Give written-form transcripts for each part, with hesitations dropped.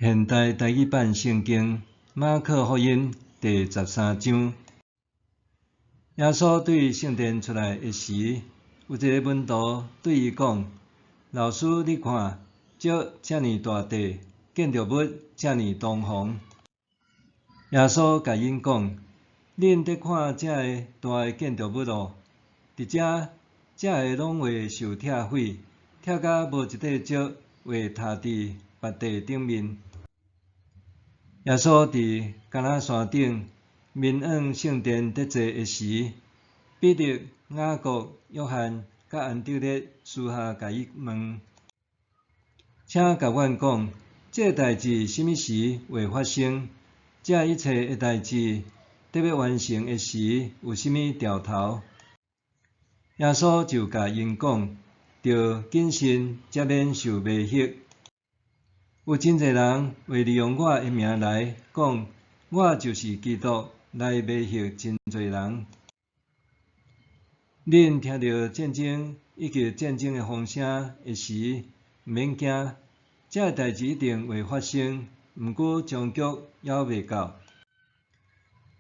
現代台語版聖經馬可福音第13章。耶穌對聖殿出來的時，有一个門徒對伊講：老師，你看，石遮爾大塊，建築物遮爾堂皇。耶穌共𪜶講：恁佇看這个大的建築物哦？佇遮，這个攏會受拆毀，拆甲無一塊石會坩佇別塊頂面。耶穌佇橄欖山頂面向聖殿佇坐的時，彼得、雅各、約翰佮安德烈私下共伊問：請共阮講，這个代誌啥物時會發生？這一切的代誌得欲完成的時，有啥物兆頭？耶穌就共𪜶講：著謹慎，才免受迷惑。有真濟人會利用我的名來講，我就是基督，來迷惑真濟人。恁聽著戰爭以及戰爭的風聲的時，毋免驚，這个代誌一定會發生，毋過終局猶未到。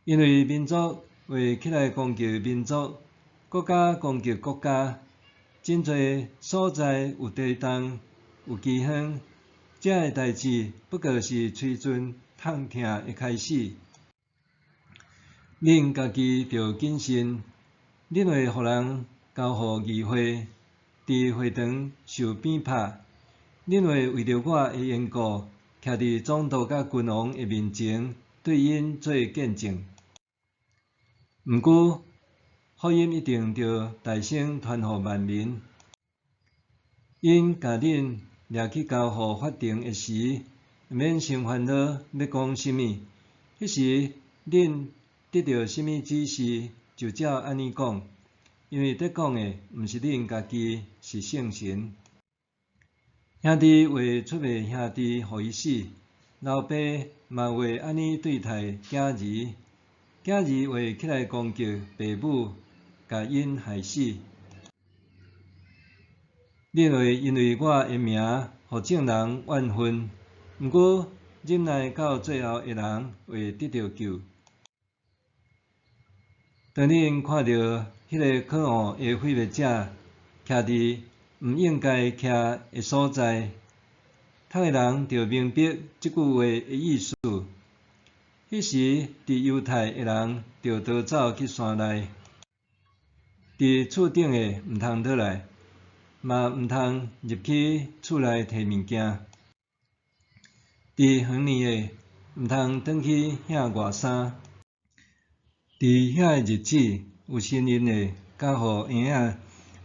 因為民族會起來攻擊民族，國家攻擊國家，真濟所在有地動、有饑荒。這个代誌不過是催陣痛疼的開始。恁家己著謹慎，恁會予人交予議會，佇會堂受鞭拍。恁會為著我的緣故，徛佇總督佮君王的面前，對𪜶做見證。毋過，福音一定著代先傳予萬民。𪜶共恁掠去交予法庭的時，毋免先煩惱欲講啥物。彼時恁得著啥物指示，就照按呢講，因為佇講的毋是恁家己，是聖神。兄弟會出賣兄弟，予伊死；老爸嘛會按呢對待囝兒，囝兒會起來攻擊爸母，共𪜶害死。恁會因為我的名，予眾人怨恨，毋過忍耐到最後的人會得著救。當恁看著彼个可惡的毀滅者徛佇毋應該徛的所在，讀的人著明白這句話的意思。彼時，佇猶太的人著逃走去山內，佇厝頂的毋通落來，嘛毋通入去厝內提物件。佇園裡的毋通轉去遐外衫。佇遐个日子，有身孕的佮予嬰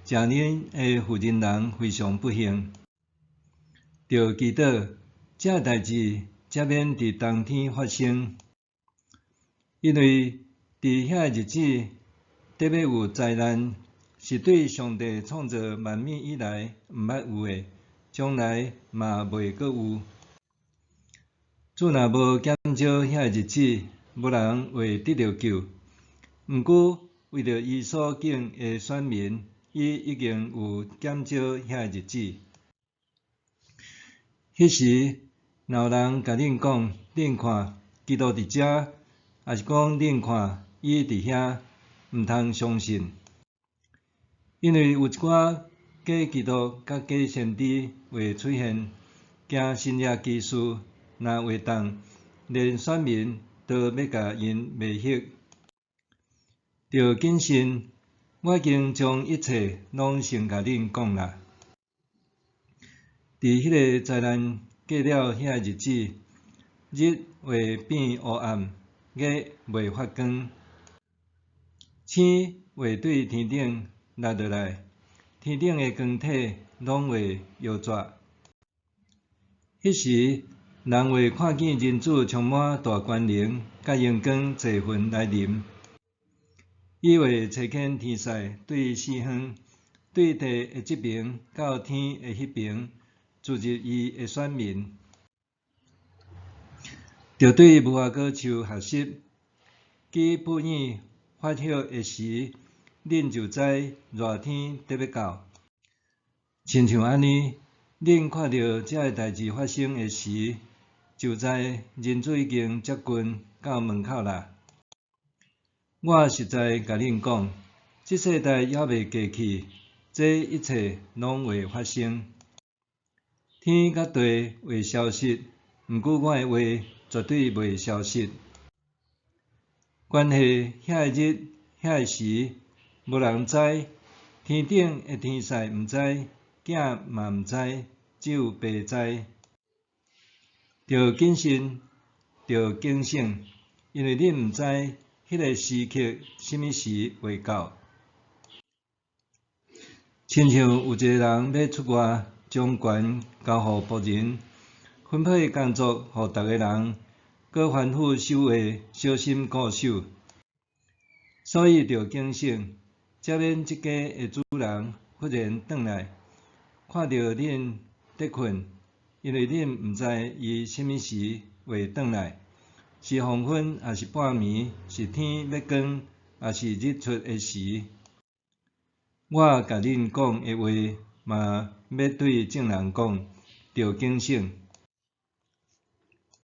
仔食奶的婦人人非常不幸。著祈禱，這代誌才免佇冬天發生，因為佇遐个日子，得欲有災難，是對上帝創造萬物以來毋捌有的，將來嘛袂閣有。主若無減少遐個日子，無人會得著救。毋過為著伊所揀的選民，伊已經有減少遐個日子。彼時，若有人共恁講，恁看，基督佇遮，抑是講恁看，伊佇遐，毋通相信。因為有一寡假基督佮假先知會出現，行神蹟奇事，若會當，連選民都欲共𪜶迷惑。著謹慎，我已經將一切攏先共恁講啦。佇彼个災難過了遐日子，日會變烏暗，月袂發光，星會對天頂落落來，天頂的光體攏會搖逝。彼時，人會看見人子充滿大權能，佮榮光坐雲來臨。伊會差遣天使對四方，對地的這爿到天的彼爿，聚集伊的選民。著對無花果樹學習，其葉子發葉的時，恁就知熱天得欲到。親像按呢，恁看著這个代誌發生的時，就知人子已經接近到門口啦。我實在共恁講，這世代猶未過去，這一切攏會發生。天佮地會消失，毋過我的話絕對袂消失。關係遐个日、遐个時，無人知，天頂的天使毋知，囝嘛毋知，只有爸知。著謹慎，著警醒，因為恁毋知彼个時刻啥物時會到。親像有一个人欲出外，將權交予僕人，分配工作予逐个人，閣吩咐守衛小心顧守。所以著警醒，才免這家的主人忽然轉來，看著恁佇睏，因為恁毋知伊啥物時會轉來，是黃昏，抑是半暝，是天欲光，抑是日出的時。我共恁講的話，嘛欲對眾人講，著警醒。